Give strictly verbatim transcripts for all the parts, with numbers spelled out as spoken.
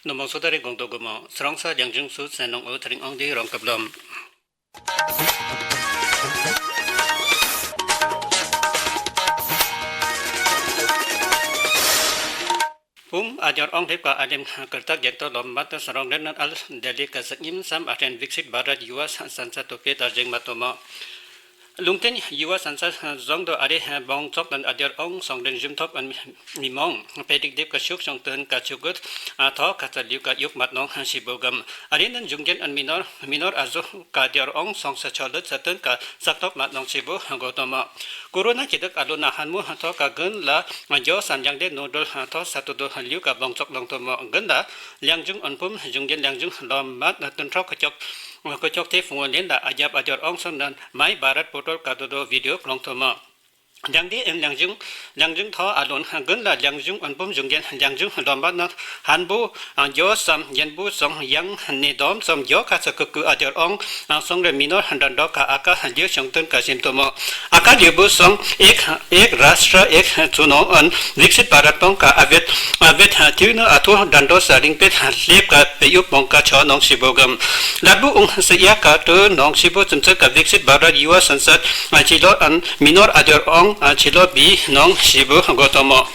ནོ་མོ་སོ་ད་རེ་གོང་དུ་གོ་མོ་སྲོང་ས་ལིང་ཇུང་སུ་སེ་ནོང་འོ་ཚེ་རིང་ཨོང་དེ་རོང་ཀབ་ལོམ། བུམ་ཨ་ཇོར་ཨོང་ལེབ་ཀ་ཨ་ལེམ་ཀར་ཏག་གེག་ཏོ་ལོམ་མ་ཏ་སྲོང་རེ་ནན་ཨལ་དེ་ལི་ཀ་སི་ཉིམ་སམ་ཨ་ཏྲེན་བིག་སིད་བྷ་རད་ཡུ་ཝ་སན་ས་ཏོ་པེ་དར་ཇེང་མ་ཏོ་མོ། ལུང་བསྟན་ཡུ་ཝ་སན་ས་ཟོང་དོ་ཨ་རེ་བོང་ཙོག་དང་ཨ་ཇོར་ཨོང་སོང་རེན་ཞུམ་ཐོབ་ཨན་མི་མོང་པེ་ཏིག་དེབ་ཀ་ཤུག་ཤོང་ཏན་ཀ་ཆུ་གུད་ཐོག་ཀ་ཚ་ལིའུ་ཀ་ཡུག་མད་ནོང་ཞི་བོ་གམ། ཨ་རེ་ནན་ཇུང་གེན་ཨན་མི་ནོར་མི་ནོར་ཨ་ཟུག་ཀ་ཨ་ཇོར་ཨོང་སོང་ས་ཆོ་ལུད་ས་ཏན་ཀ་སག་ཐོབ་མད་ནོང་ཞི་བོ་གོ་ཏོ་མོ། ཀོ་རོ་ན་ཁེ་དག་ཨ་ལོ་ན་ཧན་མུ་ཐོག་ཀ་གུན་ལ་ཇོ་སན་ལིང་དེ་ནོ་དྲོལ་ཐོག་ས་ཏོ་དོ་ལིའུ་ཀ་བོང་ཙོག་ལོང་ཏོ་མོ་གུན་ལ། ལིང་ཇུང་ཨོན་བུམ་ཇུང་གེན་ལིང་ཇུང་ལོམ་མད་ན་ཏུན་ཁྲོག་ཀ་ཅོག་ཀ་ཅོག་ཐེ་ཕུང་བོ་ལེན་ལ་ཨ་ཇབ་ཨ་ཇོར་ཨོང་སོང་ནན་མའི་བྷ་རད་པོ་ཏོལ་ཀ་དོ་དོ་བི་ཌི་ཡོ་ཀློང་ཏོ་མོ། ལིང་དེ་ཨན་ལིང་ཇུང་ལིང་ཇུང་ཐོག་ཨ་ལོན་གུན་ལ་ལིང་ཇུང་ཨོན་བུམ་ཇུང་གེན་ལིང་ཇུང་ལོམ་མད་ན་ཧན་བུ་ཇོ་སམ་ཡན་བུ་སོང་ཡང་ནེ་དོམ་སོང་ཇོ་ཀ་ཚ་ཀུ་ཀུ་ཨ་ཇོར་ཨོང་སོང་རེ་མི་ནོར་དྲན་དོ་ཀ་ཨ་ཀ་ལིའུ་ཤོང་ཏན་ཀ་ཞིམ་ཏོ་མོ། ཨ་ཀ་ལིའུ་བུ་སོང་ཨེག་ཨེག་རཱཤ་ཊྲ་ཨེག་ཚུ་ནོང་ཨན་བིག་སིད་བྷ་རད་པོང་ཀ་ཨ་བེད་ཨ་བེད་ཐུ་ནོ་ཨ་ཐོ་དྲན་དོ་ས་རིང་པེད་ལེབ་ཀ་པེ་ཡུག་པོང་ཀ་ཆོ་ནོང་ཞི་བོ་གམ། ལད་བུ་ཨུང་སི་ཡ་ཀ་ཏུ་ནོང་ཞི་བོ་ཙམ་ཚ་ཀ་བིག་སིད་བྷ་རད་ཡུ་ཝ་སན་སད་ཨ་ཆི་ལོ་ཨན་མི་ནོར་ཨ་ཇོར་ཨོང་ཨ་ཆི་ལོ་བི་ནོང་ཞི་བོ་གོ་ཏོ་མོ།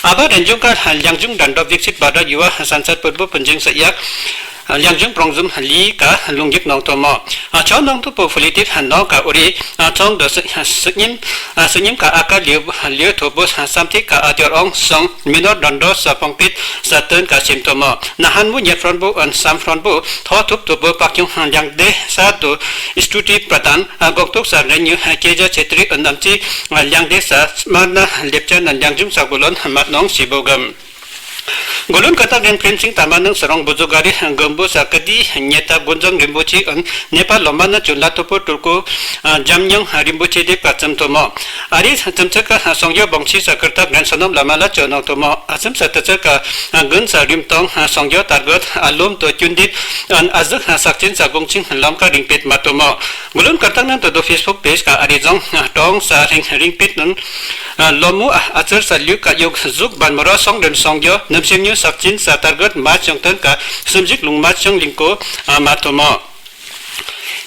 ཨ་བ་རེན་ཇུང་ཀ་ལིང་ཇུང་དྲན་དོ་བིག་སིད་བྷ་རད་ཡུ་ཝ་སན་སད་པུར་བུ་པུན་ཇིང་སི་ཡ་ལིང་ཇུང་པྲོང་ཛུམ་ལི་ཀ་ལུང་གིག་ནོང་ཏོ་མོ། ཨ་ཆོ་ནོང་ཏོ་པོ་ཕུ་ལི་ཏིབ་ནོ་ཀ་ཨོ་རི་ཨ་ཚོང་དོ་སི་ཉིམ་ཨ་སི་ཉིམ་ཀ་ཨ་ཀ་ལིའུ་ལིའུ་ཐོ་བུ་སམ་ཏིག་ཀ་ཨ་ཇོར་ཨོང་སོང་མི་ནོར་དྲན་དོ་ས་པོང་པིད་ས་ཏན་ཀ་ཞིམ་ཏོ་མོ། ན་ཧན་མུ་ཉེ་ཕྲོན་བུ་ཨན་སམ་ཕྲོན་བུ་ཐོ་ཐུབ་ཏོ་བུ་པ་ཀྱུང་ལིང་དེ་ས་དོ་ཨིས་ཏུ་ཏི་པྲ་དཱན་ཨ་གོག་ཐུག་ས་རེན་ཉུ་ཀེ་ཇ་ཆེ་ཏྲི་ཨན་ནམ་ཅི་ལིང་དེ་ས་མར་ན་ལེབ་ཅན་ན་ལིང་ཇུང་ས་གུ་ལོན་མད་ནོང་ཞི་བོ་གམ། གུ་ལོན་ཀ་ཏག་རེན་ཀྲིམ་སིང་ཏ་མ་ནང་སི་རོང་བུ་ཛུ་ག་རི་གོམ་བུ་ས་ཀ་ཏི་ཉེ་ཏ་གུན་ཛང་རིན་པོ་ཆེ་ཨན་ནེ་པ་ལོ་མ་ན་ཅུན་ལ་ཏོ་པོ་ཏུར་ཀོ་ཨ་ཇམ་ཉང་རིན་པོ་ཆེ་དེབ་ཀ་ཙམ་ཏོ་མོ། ཨ་རི་ཙམ་ཚ་ཀ་སོང་ཡོ་བོང་ཆི་ས་ཀར་ཏག་རེན་སོ་ནམ་ལ་མ་ལ་ཅོ་ནོང་ཏོ་མོ། ཨ་ཙམ་ས་ཏ་ཚ་ཀ་གུན་ས་རིམ་ཏོང་སོང་ཡོ་ཏར་གོད་ཨ་ལོམ་ཏོ་ཅུན་དེབ་ཨན་ཨ་ཟུག་ས་ཅིན་ས་གུང་ཆིང་ལམ་ཀ་རིང་པེད་མ་ཏོ་མོ། གུ་ལོན་ཀ་ཏག་ནང་ཏོ་དོ་ཕེས་བུག་པེཇ་ཀ་ཨ་རི་ཛོང་ཏོང་ས་རིང་རིང་པེད་ནང་ལོ་མུ་ཨ་ཨ་ཙར་ས་ལུ་ཀ་ཡོག་ཟུག་བན་མོ་ར་སོང་རེན་སོང་ཡོ་ནམ་ཤེམ་ཉུ་ས་ཅིན་ས་ཏར་གོད་མ་ཅོང་ཏན་ཀ་སུམ་ཞིག་ལུང་མ་ཅོང་ལིང་ཀོ་ཨ་མ་ཏོ་མོ།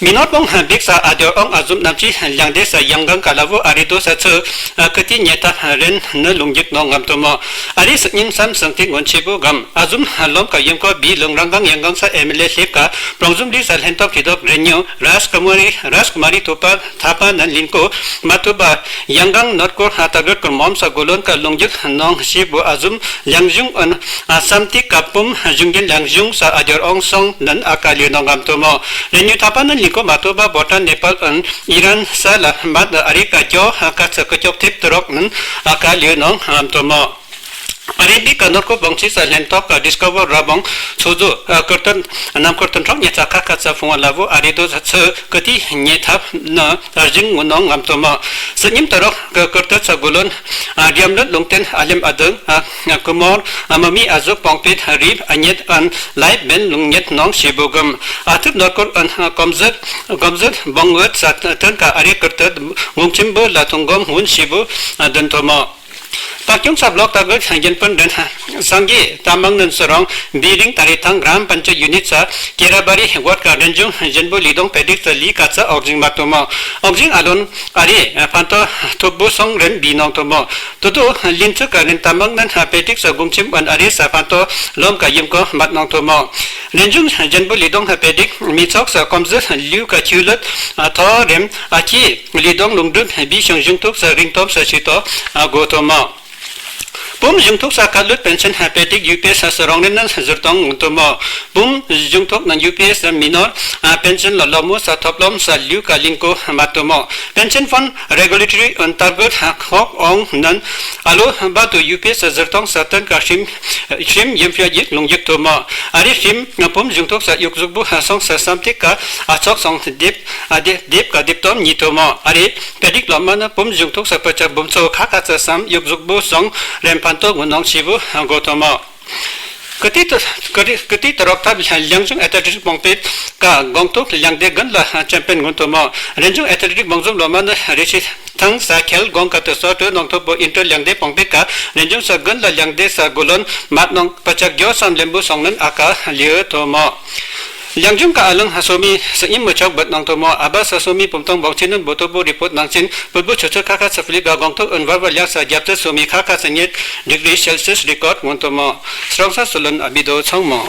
མི་ནོར་བོང་བིག་ས་ཨ་ཇོར་ཨོང་ཨ་ཟུམ་ནམ་ཅི་ལིང་དེ་ས་ཡང་གང་ཀ་ལ་བོ་ཨ་རི་དོ་ས་ཚུ་ཨ་ཀ་ཏི་ཉེ་ཏ་རེན་ནི་ལུང་གིག་ནོང་ངམ་ཏོ་མོ། ཨ་རི་སི་ཉིམ་སམ་སང་ཏི་ངོན་ཆེ་བུ་གམ། ཨ་ཟུམ་ལོམ་ཀ་ཡེམ་ཀོ་བི་ལུང་རང་གང་ཡང་གང་ས་ཨེམ་ཨེལ་ཨེ་ལེབ་ཀ་པྲོང་ཟུམ་ལི་ས་ལྷན་ཐོབ་ཁི་དོག་རེན་ཉུ་རཱཇ་ཀུ་མ་རི་རཱཇ་ཀུ་མ་རི་ཐུ་པ་ཐ་པ་ནན་ལིན་ཀོ་མ་ཐུ་པ་ཡང་གང་ནོར་ཀོར་ཧ་ཏ་གྲོད་ཀོར་མོམ་ས་གུ་ལོན་ཀ་ལུང་གིག་ནོང་ཤི་བུ་ཨ་ཟུམ་ལིང་ཇུང་ཨན་ཨ་སམ་ཏི་ཀ་པུམ་ཇུང་གིན་ལིང་ཇུང་ས་ཨ་ཇོར་ཨོང་སོང་ནན་ཨ་ཀ་ལིའུ་ནོང་ངམ་ཏོ་མོ། རེན་ཉུ་ཐ་པ་ནན་ལིན་ཀོ་མ་ཐུ་པ་བོ་ཊན་ནེ་པཱལ་ཨན་ཨི་རན་ས་ལ་མ་ད་ཨ་རི་ཀ་ཇོ་ཧ་ཀ་ཚ་ཀ་ཅོག་ཐེབ་ཏུ་རོག་ནན་ཨ་ཀ་ལིའུ་ནོང་ངམ་ཏོ་མོ། ཨ་རི་བི་ཀ་ནོར་ཀོ་བོང་ཆི་ས་ལྷན་ཐོག་ཀ་ཌིས་ཀ་བར་ར་བོང་ཚོ་ཛོ་ཨ་ཀར་ཏན་ནམ་ཀར་ཏན་ཁྲོག་ཉེ་ཚ་ཁ་ཁ་ཚ་ཕུང་བ་ལ་བོ་ཨ་རི་དོ་ཚ་ཚ་ཀ་ཏི་ཉེ་ཐབ་ན་ཨར་ཇིང་ངུ་ནོང་ངམ་ཏོ་མོ། སི་ཉིམ་ཏ་རོག་ཀ་ཀར་ཏ་ཚ་གུ་ལོན་ཨ་རིམ་ལོ་ལུང་ཏན་ཨ་ལེམ་ཨ་དང་ཨ་ཀུ་མོར་ཨ་མ་མི་ཨ་ཟུག་པོང་པེད་རིབ་ཨ་ཉེད་ཨན་ལའིབ་བེན་ལུང་ཉེད་ནོང་ཤི་བུ་གམ། ཨ་ཐུབ་ནོར་ཀོར་ཨན་ཀོམ་ཟད་ཀོམ་ཟད་བོང་ཝེད་ས་ཏན་ཀ་ཨ་རི་ཀར་ཏ་ངུང་ཆིམ་བུ་ལ་ཐུང་གོམ་ཧུན་ཤི་བུ་ཨ་དན་ཏོ་མོ། པ་ཀྱུང་ས་བློག་ཏ་གི་ཆང་གྱེན་པན་དྲན་སངས་རྒྱས་ཏ་མང་ནན་སི་རོང་བི་རིང་ཏ་རི་ཐང་གྲམ་པན་ཅ་ཡུ་ནིཊ་ས་ཀེ་ར་བ་རི་ཝར་ཀ་རེན་ཇུང་ཇན་བུ་ལི་དོང་པེ་ཏིག་ས་ལི་ཀ་ཚ་ཨོག་ཇིང་མ་ཏོ་མོ། ཨོག་ཇིང་ཨ་ལོན་ཨ་རི་ཕན་ཏོ་ཐུབ་བུ་སོང་རེན་བི་ནོང་ཏོ་མོ། ཏོ་ཏོ་ལིན་ཚུ་ཀ་རེན་ཏ་མང་ནན་ཧ་པེ་ཏིག་ས་གུང་ཆིམ་ཨན་ཨ་རི་ས་ཕན་ཏོ་ལོམ་ཀ་ཡིམ་ཀོ་མད་ནོང་ཏོ་མོ། རེན་ཇུང་ཇན་བུ་ལི་དོང་ཧ་པེ་ཏིག་མི་ཚོགས་ས་ཀོམ་ཟི་ལིའུ་ཀ་ཆུ་ལུད་ཐོ་རེམ་ཨ་ཅི་ལི་དོང་ལུང་དུ་བི་ཤང་ཇུང་ཐུག་ས་རིང་ཏོམ་ས་ཤི་ཏོ་གོ་ཏོ་མོ། བུམ་ཇུང་ཐུག་ས་ཀ་ལུད་པེན་ཤན་ཧ་པེ་ཏིག་ཡུ་པི་ཨེས་ས་སི་རོང་རེན་ནན་ཟུར་ཏོང་ཏོ་མོ། བུམ་ཇུང་ཐུག་ནན་ཡུ་པི་ཨེས་ས་མི་ནོར་ཨ་པེན་ཤན་ལ་ལོ་མུ་ས་ཐོབ་ལོམ་ས་ལིའུ་ཀ་ལིང་ཀོ་མ་ཏོ་མོ། པེན་ཤན་ཕོན་རེ་གུ་ལེ་ཊོ་རི་ཨན་ཏར་གུད་ཧ་ཁོག་ཨོང་ནན་ཨ་ལོ་བ་ཏུ་ཡུ་པི་ཨེས་ས་ཟུར་ཏོང་ས་ཏན་ཀ་ཤིམ་ཤིམ་ཡིམ་ཕྱ་ཡིག་ལུང་ཡིག་ཏོ་མོ། ཨ་རི་ཤིམ་བུམ་ཇུང་ཐུག་ས་ཡུག་ཟུག་བུ་ཧ་སོང་ས་སམ་ཏིག་ཀ་ཨ་ཚོགས་སོང་དེབ་ཨ་དེབ་དེབ་ཀ་དེབ་ཏོམ་ཉི་ཏོ་མོ། ཨ་རི་པེ་ཏིག་ལོ་མ་ན་བུམ་ཇུང་ཐུག་ས་པ་ཅག་བུམ་ཚོ་ཁ་ཁ་ཚ་སམ་ཡུག་ཟུག་བུ་སོང་རེམ་ཕན་ཏོ་ངུ་ནོང་ཤི་བུ་གོ་ཏོ་མོ། ཀ་ཏི་ཏ་ཀ་ཏི་ཀ་ཏི་ཏ་རོག་ཐབ་ལིང་ཇུང་ཨེ་ཐ་ཏི་རིག་པོང་པེ་ཀ་གོང་ཐུག་ལིང་དེ་གན་ལ་ཅེམ་པེན་ངུ་ཏོ་མོ། རེན་ཇུང་ཨེ་ཐ་ཏི་རིག་བོང་ཟུམ་ལོ་མ་ན་རེ་ཤི་ Thang sa khel gong ka toso tu nong thopu inter Liangde pongpeka, Renjung sa gun la Liangde sa gulon, mat nong pachak gyo sam lembu songnun aka liu thomo. Liangjung ka alung ha sumi sa im muchok bat nong thomo, aba sa sumi pumtong bongchinun botopu report nangchin, putbu chuchu kaka sa Philip ga gongtho unwar wa liang sa gyapta sumi kaka sa nyet degree Celsius record ngun thomo. Srong sa sulun abido chongmo.